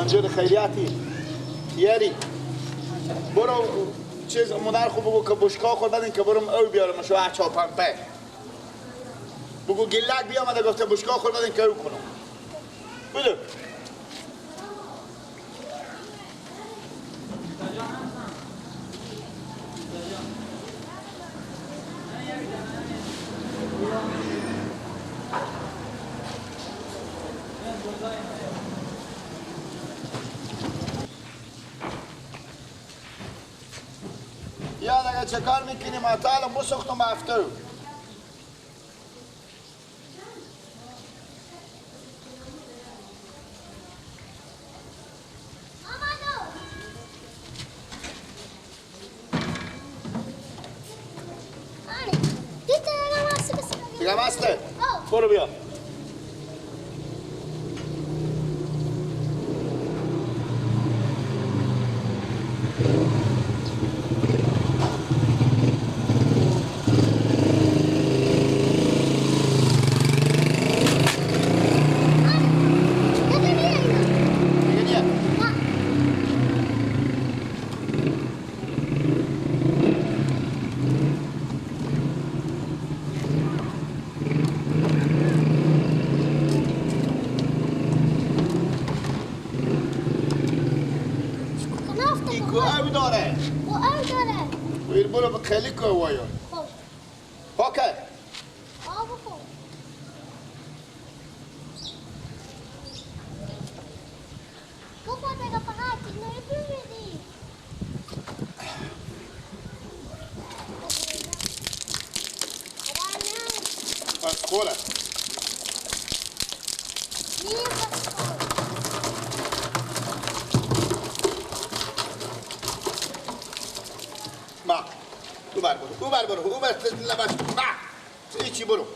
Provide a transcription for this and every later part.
منجر خیریتی یاری برو چیز مادر خوب بگو که بشکا خور بدین که برم او بیارم شو چاپمپه بگو گلک بیامده گفته بشکا خور بدین که او کنم بده یا دیگه چه کار میکنی؟ ما تا الان بسوختم هفته. دیگه مسته؟ برو بیا. خیلی کوایو. خب. اوکی. آب خب. بابا دیگه فقط اینا رو ببینی. بس خوره. ما اوبر برو، اوبر برو، اوبر لباس. ما چی برو.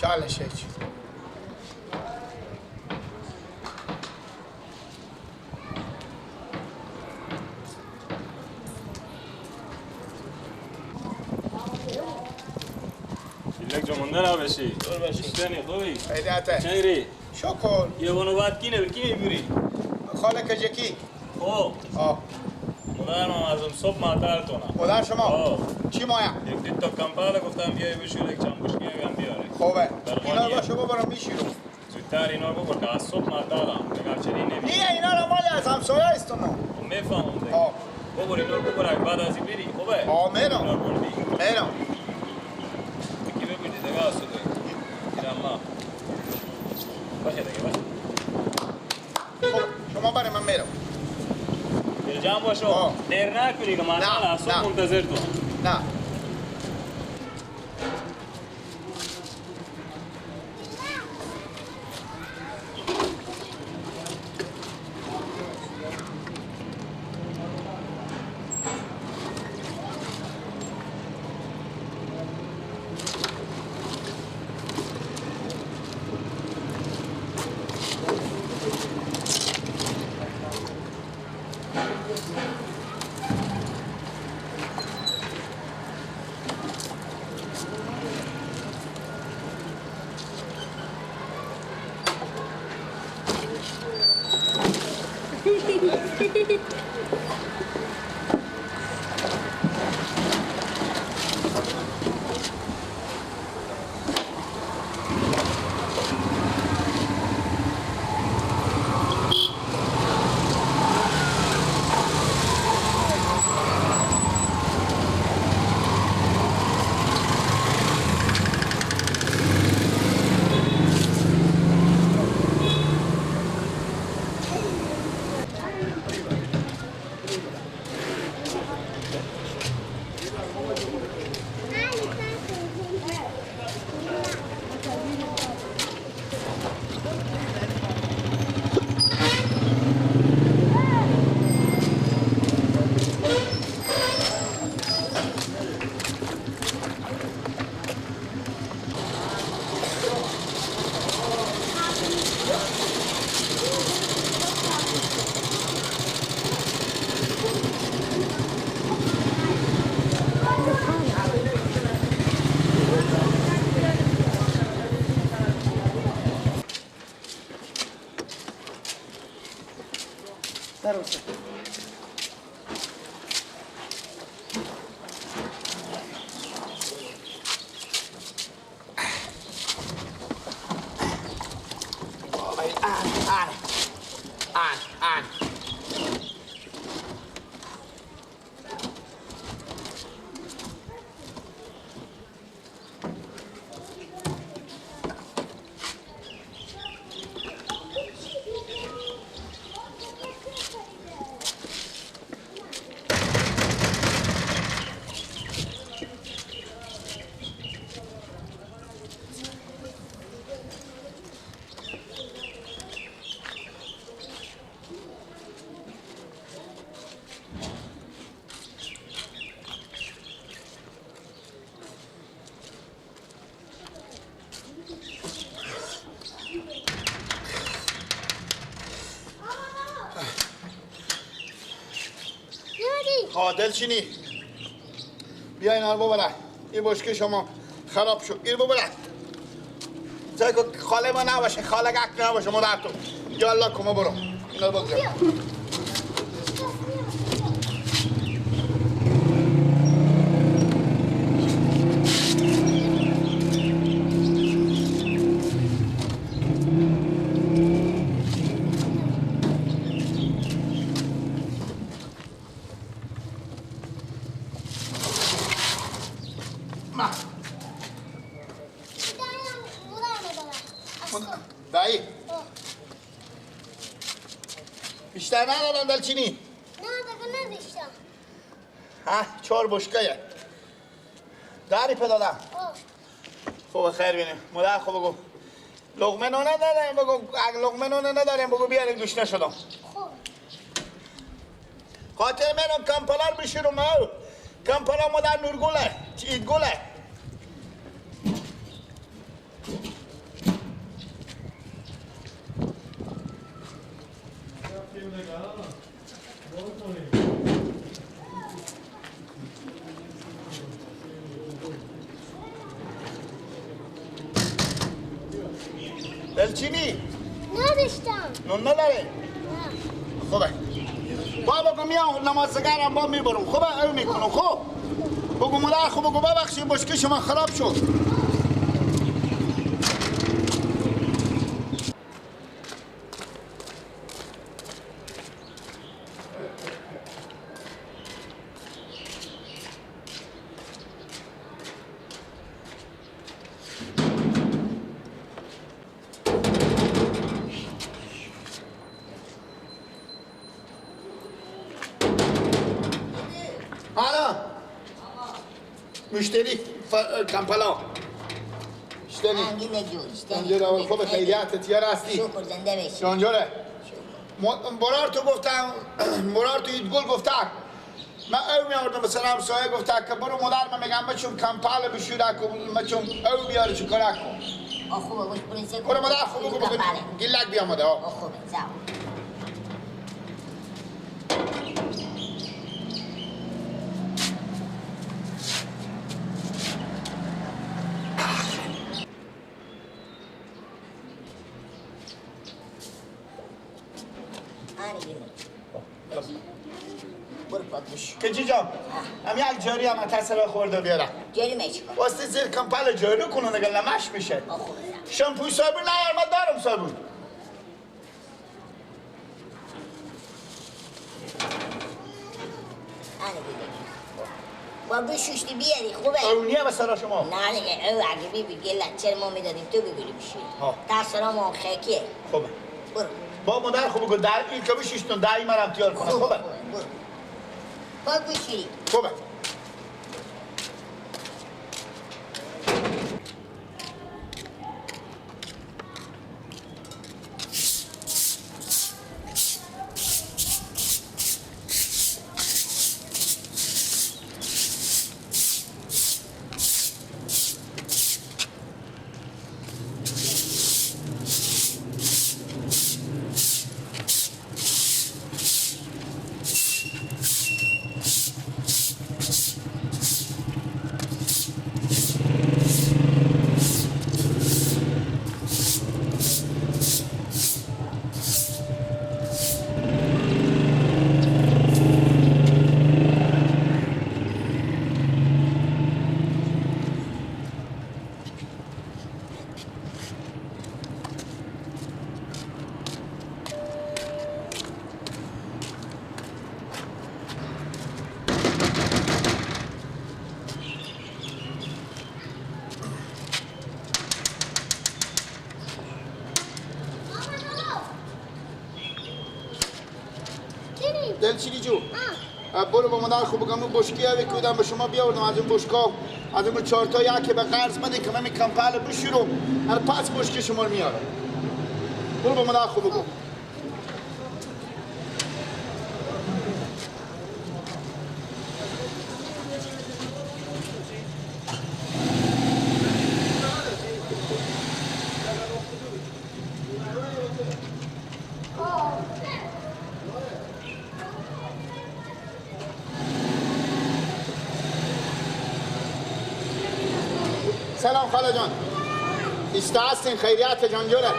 شالش. لك جمانده نباشی. اشتنی خوبی؟ خیلیته. چنگری؟ شکر. یه بانو کینه بکی میبری؟ خاله کجکی؟ خب. آه. مادرم از اون صبح معطل تونم. مادر شما؟ آه. چی مایا؟ یک دید تا کمپالا گفتم بیای بشور یک چند بشکی هم بیاره. خوبه. اینا رو باشه ببرم میشیرم. زودتر اینا رو ببر که از صبح معطلم. دیگه چنین نمیشه. نه اینا رو مال از همسایه استونو. میفهمم دیگه. آه. ببر اینا رو ببر بعد از این بری. خوبه؟ آه میرم. اینا رو بردی. میرم. یکی ببینی دیگه از تو. اینم ما. باشه دیگه باشه. خب شما برای من میرم. دلجان باشو. دیر نکنی که من از صبح منتظر تو. نه. دلچینی بیا اینا رو ببره. این بشکه شما خراب شد. این ببره. جای که خاله ما نباشه، خاله گک نباشه مادر تو. یا الله کما برو. اینا بگذار. دایی بیشتر ندادم دلچینی؟ نه دیگه نداشتم. ها 4 بشکه داری پدادم. خوب خیر بینیم. مادر خوب بگو لقمه نون نداریم، بگو اگه لقمه نون نداریم بگو بیاریم گوش نشدم. خوب خاطر منم کمپالار بشیرم او کمپالا مادر نورگوله ایدگوله. دلچینی؟ نداشتم. نون نداره؟ نه. خوبه بابا بگو میام نمازگرم با میبرم. خوبه او میکنم. خوب بگو مادر خوب بگو ببخشید بشکه شما خراب شد. مشتری کمپلا مشتری انجوره خوب خیریت تیار هستی شکر زنده بشی انجوره برار تو گفتم برار تو ایدگل گفتم من او میاوردم مثلا همسایه گفته که برو مادر من میگم بچم کمپال بشوره کن بچم او بیاره چیکار کن. خوبه باش پرنسه برو مادر خوب بگو گیلک بیامده. خوبه زاو که جان هم یک جاری هم تصرف خورده بیارم جاری میشه واسه زیر کمپل جاری کنه دیگه لمش میشه. شامپوی صابون نه من دارم صابون. با بشوشتی بیاری خوبه اونیه به شما نه دیگه او اگه بی بی گلت چرا ما میدادیم تو ببری بشوری تا سرا ما خیکیه. خوبه برو با مادر خوب بگو در این که بشیشتون در این مرم تیار کنه. خوبه برو باید بشیری. خوبه دلچینی جو برو با مادر خوب بگم اون بشکی ها بکودم به شما بیاوردم از اون بشکا از اون 4 تا یک به قرض بده که من کمپل بشورم هر پس بشکی شما رو میارم. برو با مادر خوب بگو. سلام خاله جان، ایستا هستین؟ خیریت جان جوره.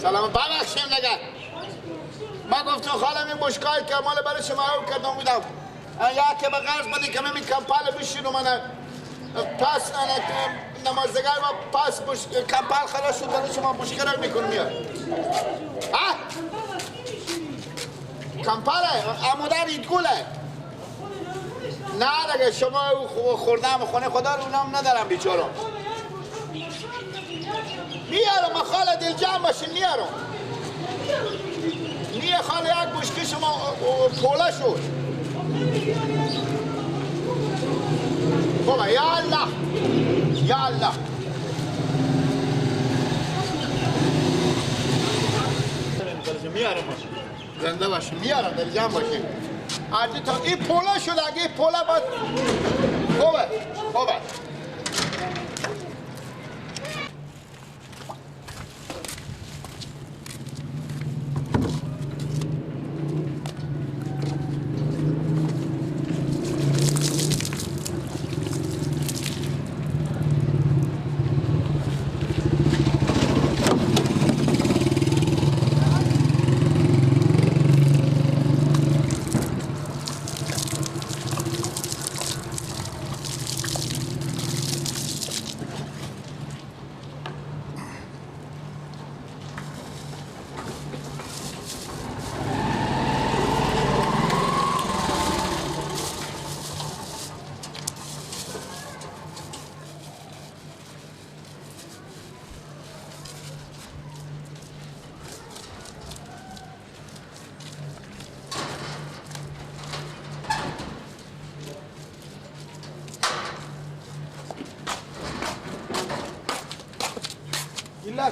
سلام، ببخشیم نگه من گفتم خالم این بشکای که مال برای شما او کردم بودم یا که به قرض بدی که من کمپال بشینم من پس نمازدگار و پس کمپال خلاص شد برای شما بشکه رو میکنم میاد. ها؟ کمپاله امودر ایدگوله. نه دیگه شما خوردم خونه خدا رو اونام ندارم بیچارم. میارم خاله دل جمع باشین میارم. نیه خاله یک بشکه شما پوله شد. بابا یا الله یا الله. میارم زنده باشی میارم دل جمع باشی. تا این پوله شد اگه این پوله باید خوبه خوبه.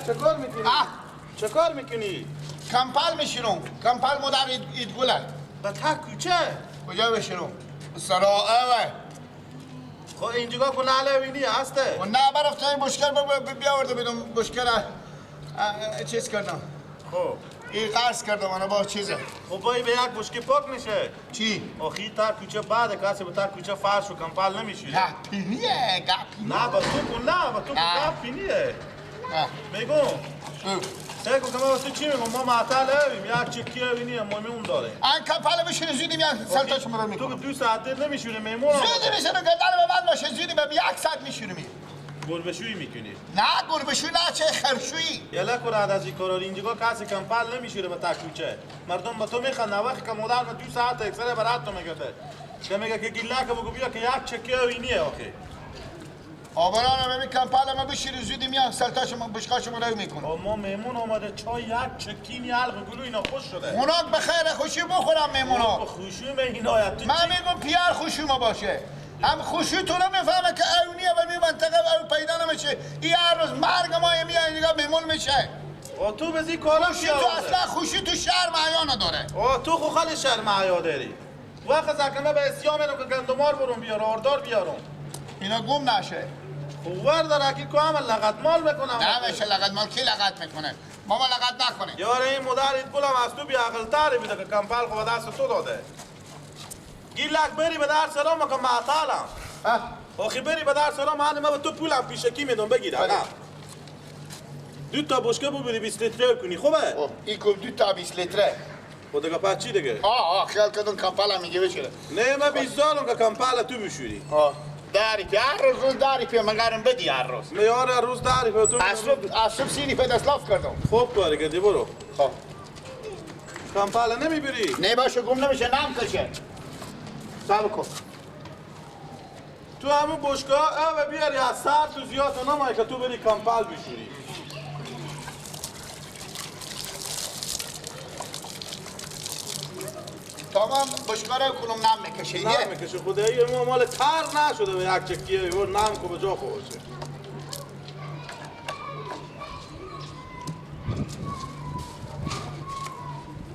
چه کار میکنی؟ چه کار میکنی؟ کمپال میشینم. کمپال مادر ایدگوله. به تا کوچه؟ کجا بشینم؟ سراعه. خب اینجا که نعله وینی هسته. و نه برفتم این بشکر بیاورده بدم بشکر چیز کردم. خب این قرض کردم انا با چیزه. خب با به یک بشکه پاک میشه. چی؟ آخی تا کوچه بعد کسی به تا کوچه فرش و کمپال نمیشوره. گپینیه گپینیه. نه با تو نه با تو گپینیه. میگم بگو که ما واسه چی میگم ما معطل هستیم یک چکی بینیم ما میمون داره ان کپل بشین زودی میان سلتا شما رو میکنم تو که 2 ساعت نمیشوری میمون زودی میشینه گردن به من باشه زودی به 1 ساعت میشورم. گربه شویی میکنی؟ نه گربه شویی نه چه خرشویی. یلا کن از این کارا اینجا کسی کمپل نمیشوره به تکوچه مردم با تو میخوان وقت که مادر ما 2 ساعت اکثر برات تو میگه که میگه که گیلا که بگو بیا که یک چکی اینیه آخه. آبرانم ببین کمپال ما بشیری زودی میان سلتا شما بشقا شما رو میکنم. ما مهمون آمده چای یک چکینی حلق گلو اینا خوش شده. اوناک بخیر خوشی بخورم مهمونا. خوشی به اینا تو من میگم پیار خوشی ما باشه. هم خوشی تو نمیفهمه که اونیه و می منطقه او پیدا نمیشه. این هر روز مرگ ما میاد اینجا مهمون میشه. و تو بزی کارا خوشی تو اصلا خوشی تو شرم حیا نداره. او تو خو خالی شرم حیا داری. وقت زکنه به اسیام اینو که گندمار برون بیار آردار بیارم. اینا گم نشه. خوور داره که که هم لغت مال میکنم. نه میشه لغت مال کی لغت میکنه؟ ماما لغت نکنه. یاره این مادر گلم از تو بی عقل تری بیده که کمپل خو به دست تو داده. گیلک بری به در سلام که معطلم. آخی بری به در سلام من به تو پولم پیشکی میدم بگیر. نه دو تا بشکه ببری 20 لیتره کنی خوبه؟ این کو دو تا 20 لیتره. خب دیگه پس چی دیگه؟ آه خیال کردم کمپل میگه بشه. نه من 20 دارم که کمپل تو بشوری. داری پی هر روز داری پی مگرم بدی هر روز. نه یار هر روز داری پی تو. اصب سینی پی دستلاف کردم. خوب کاری کردی برو. خب کمپل نمیبری؟ نه باشه گم نمیشه نام کشه. صبر کن. تو همون بشکه او بیاری از سر تو زیاد نمایی که تو بری کمپل بشوری. تمام بشکاره کنم نم میکشه. نم میکشه خدایی ما مال تر نشده به یک چکیه و نم که به جا خوشه.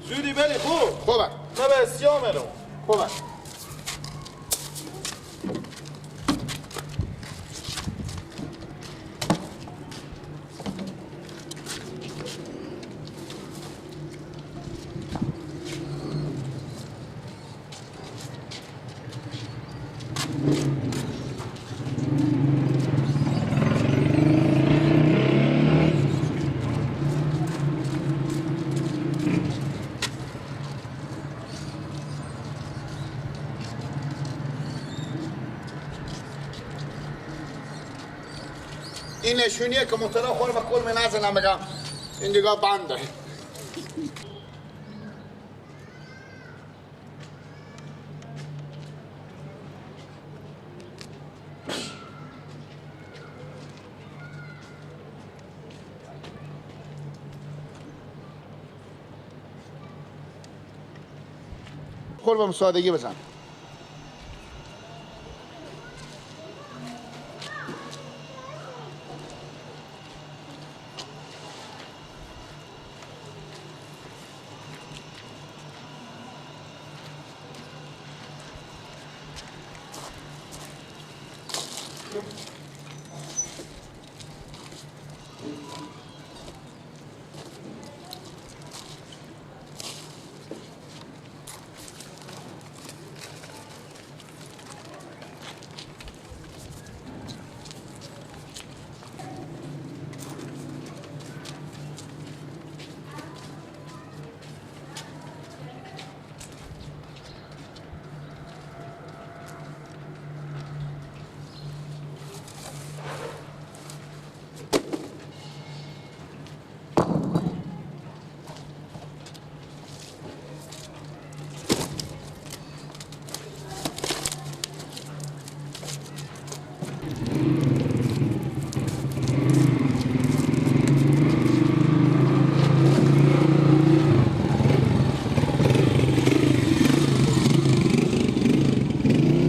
زودی بری خوب. خوبه. نه به اسیا میرم. خوبه. این نشونیه که موتورا خور به کل می نزنم بگم این دیگه بنده. خور به سادگی بزن.